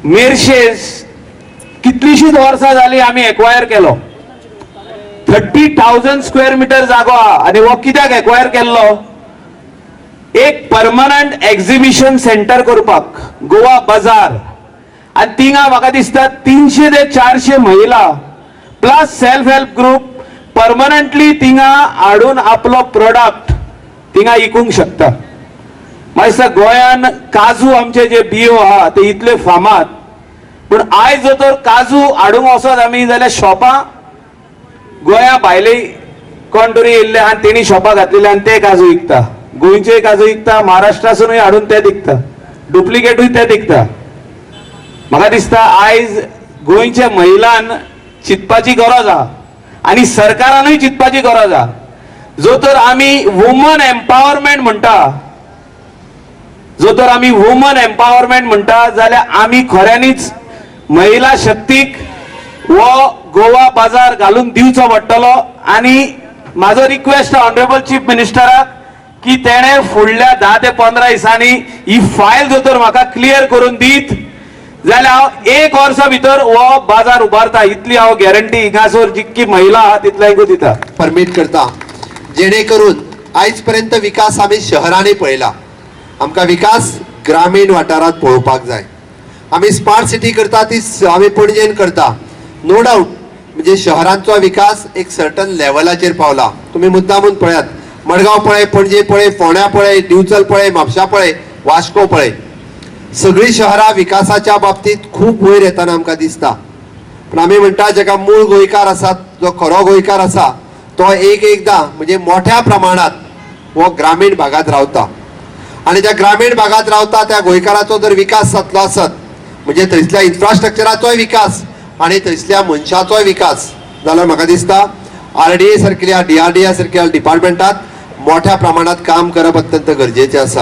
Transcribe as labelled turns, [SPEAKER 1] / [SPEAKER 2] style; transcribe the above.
[SPEAKER 1] मेरशेज कितलीशीच वर्सां जाली आमी एक्वायर केलो. 30,000 स्क्वेअर मिटर जागो आहा आनी हो कित्याक एक्वायर केल्लो? एक परमनंट एक्झिबिशन सेंटर करपाक, गोवा बाजार. आनी थिंगा म्हाका दिसता 300 ते 400 महिला plus self help group permanently थिंगा हाडून आपलो प्रोडक्ट थिंगा इकूंक शकता. म्हाका दिसता गोंयान काजू, आमचे जे बियो आहा ते इतले फामाद, पूण आयज जर तर काजू हाडूंक वचत आमी जाल्यार शॉपां गोंया भायले कोण तरी येयल्ले आनी तेणी शॉपां घातलेले आनी ते काजू विकता. गोंयचे काजू विकता, महाराष्ट्रासूनय हाडून ते विकता, डुप्लिकेटूय ते विकता. म्हाका दिसता आयज गोंयच्या महिलान चिंतपाची गरज आहा आनी सरकारानूय चिंतपाची गरज आहा. जो तर आमी वुमन एम्पावरमेंट म्हणटा, जो तर आमी वुमन एम्पावरमेंट म्हणटा जाल्यार आमी खऱ्यांनीच महिला शक्तीक हो गोवा बाजार घालून दिवचो पडटलो. आनी म्हाजो रिक्वेस्ट ऑनरेबल चीफ मिनिस्टराक की तेणे फुडल्या 10 ते 15 दिसांनी ही फायल जर तर म्हाका क्लियर करून दीत जाल्यार हांव एक वर्सा भितर हो बाजार उबारता, इतली हांव गॅरंटी हिंगासर जितकी महिला आहा तितल्यांकूय दिता.
[SPEAKER 2] परमिट करता, जेणे करून आयज पर्यंत विकास आमी शहरांनी पळयला, आमकां विकास ग्रामीण वाठारांत पळोवपाक जाय. आमी स्मार्ट सिटी करता ती आमी पणजेन करता. नो डाऊट, म्हणजे शहरांचो विकास एक सर्टन लेवलाचेर पावला. तुमी मुद्दामून पळयात, मडगांव पळय, पणजे पळय, फोंड्या पळय, दिवचल पळय, म्हापशा पळय, वास्को पळय, सगळीं शहरां विकासाच्या बाबतीत खूब वयर येताना आमकां दिसता. पण आमी म्हणटा, जेका मूळ गोंयकार आसात, जो खरो गोंयकार आसा, तो एक एकदां म्हणजे मोठ्या प्रमाणात हो ग्रामीण भागात रावता आनी ज्या ग्रामीण भागात रावता त्या गोंयकाराचो जर विकास जातलो आसत, म्हणजे थंयसल्या इन्फ्रास्ट्रक्चराचोय विकास आनी थंयसल्या मनशाचोय विकास जाल्यार म्हाका दिसता आरडीए सारकिल्या, डीआरडीए सारकिल्या डिपार्टमेंटात मोठ्या प्रमाणात काम करप अत्यंत गरजेचें आसा.